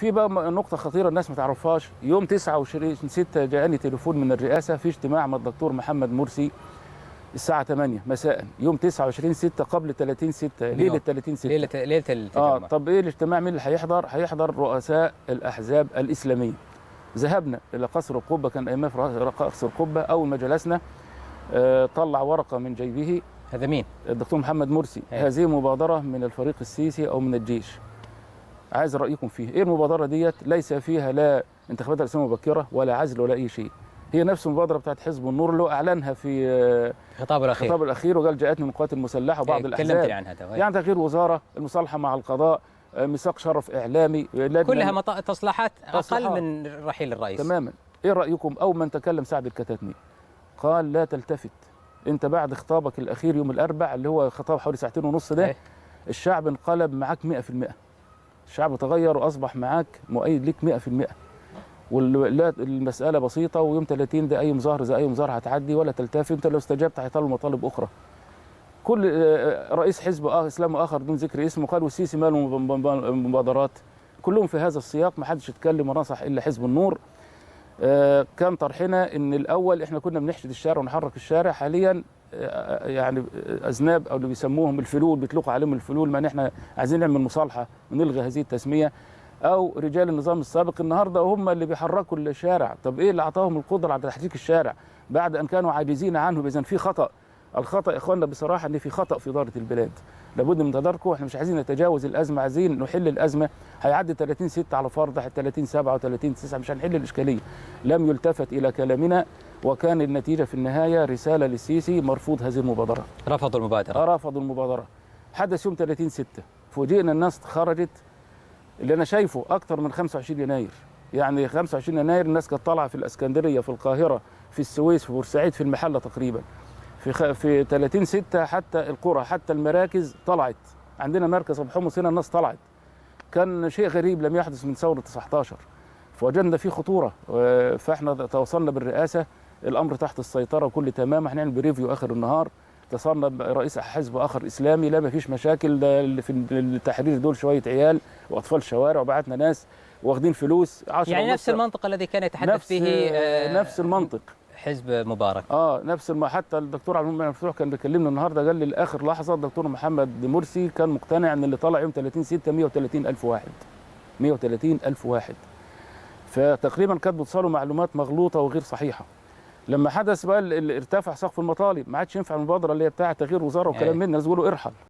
في بقى نقطة خطيرة الناس ما تعرفهاش، يوم 29/6 جاءني تليفون من الرئاسة في اجتماع مع الدكتور محمد مرسي الساعة 8 مساء يوم 29/6 قبل 30/6، ليلة 30/6، ليلة التجمع. طب ايه الاجتماع؟ مين اللي هيحضر؟ هيحضر رؤساء الأحزاب الإسلامية. ذهبنا إلى قصر القبة، كان أيامها في قصر القبة. أول ما جلسنا طلع ورقة من جيبه. هذا مين؟ الدكتور محمد مرسي. هذه مبادرة من الفريق السيسي أو من الجيش، عايز رأيكم فيه. إيه المبادرة ديت؟ ليس فيها لا انتخابات رئاسية مبكرة ولا عزل ولا أي شيء. هي نفس المبادرة بتاعت حزب النور اللي هو أعلنها في خطابه الأخير، وقال جاءتني من القوات المسلحة وبعض الأحزاب. عنها يعني تغيير وزارة، المصالحة مع القضاء، ميثاق شرف إعلامي، كلها تصليحات أقل من رحيل الرئيس تماما. إيه رأيكم؟ أو من تكلم سعد الكتاتني قال لا تلتفت، أنت بعد خطابك الأخير يوم الأربع اللي هو خطاب حوالي 2.5 ساعة ده، الشعب انقلب معاك 100%. الشعب تغير وأصبح معاك مؤيد لك 100%. ولا المسألة بسيطة، ويوم 30 ده أي مظاهرة زي أي مظاهرة هتعدي ولا تلتفت، أنت لو استجبت هيطالبوا مطالب أخرى. كل رئيس حزب إسلامي آخر دون ذكر اسمه قال والسيسي ماله مبادرات، كلهم في هذا السياق، ما حدش اتكلم ونصح إلا حزب النور. كان طرحنا إن الأول إحنا كنا بنحشد الشارع ونحرك الشارع، حاليا يعني أذناب أو اللي بيسموهم الفلول، بيطلقوا عليهم الفلول، ما إحنا عايزين نعمل مصالحة ونلغي هذه التسمية، أو رجال النظام السابق النهارده هم اللي بيحركوا الشارع. طب إيه اللي أعطاهم القدرة على تحريك الشارع بعد أن كانوا عاجزين عنه؟ إذا في خطأ. الخطأ يا إخواننا بصراحة إن في خطأ في إدارة البلاد، لابد من تداركه. إحنا مش عايزين نتجاوز الأزمة، عايزين نحل الأزمة. هيعدي 30/6 على فرض، 30/7 و30/9، مش هنحل الإشكالية. لم يلتفت إلى كلامنا، وكان النتيجة في النهاية رسالة للسيسي مرفوض هذه المبادرة. رفضوا المبادرة. رفضوا المبادرة. حدث يوم 30/6 فوجئنا الناس خرجت، اللي أنا شايفه أكتر من 25 يناير. يعني 25 يناير الناس كانت طالعة في الإسكندرية، في القاهرة، في السويس، في بورسعيد، في المحلة تقريبا. في 30/6 حتى القرى، حتى المراكز طلعت. عندنا مركز ابو حمص هنا الناس طلعت. كان شيء غريب لم يحدث من ثورة 19. فوجدنا فيه خطورة، فاحنا تواصلنا بالرئاسة، الأمر تحت السيطرة وكل تمام، هنعمل preview آخر النهار. اتصلنا برئيس حزب آخر إسلامي، لا ما فيش مشاكل، ده اللي في التحرير دول شوية عيال وأطفال شوارع، وبعتنا ناس واخدين فلوس 10. يعني نفس المنطق الذي كان يتحدث فيه نفس المنطق حزب مبارك. نفس حتى الدكتور عبد المنعم مفتوح كان بيكلمنا النهارده، قال لي لاخر لحظة الدكتور محمد مرسي كان مقتنع ان اللي طلع يوم 30/6 130,000 واحد. 130,000 واحد. فتقريبا كانت بتصله معلومات مغلوطة وغير صحيحه. لما حدث بقى ارتفع سقف المطالب، ما عادش ينفع المبادرة اللي هي بتاعه تغيير وزارة وكلام من الناس بيقولوا ارحل.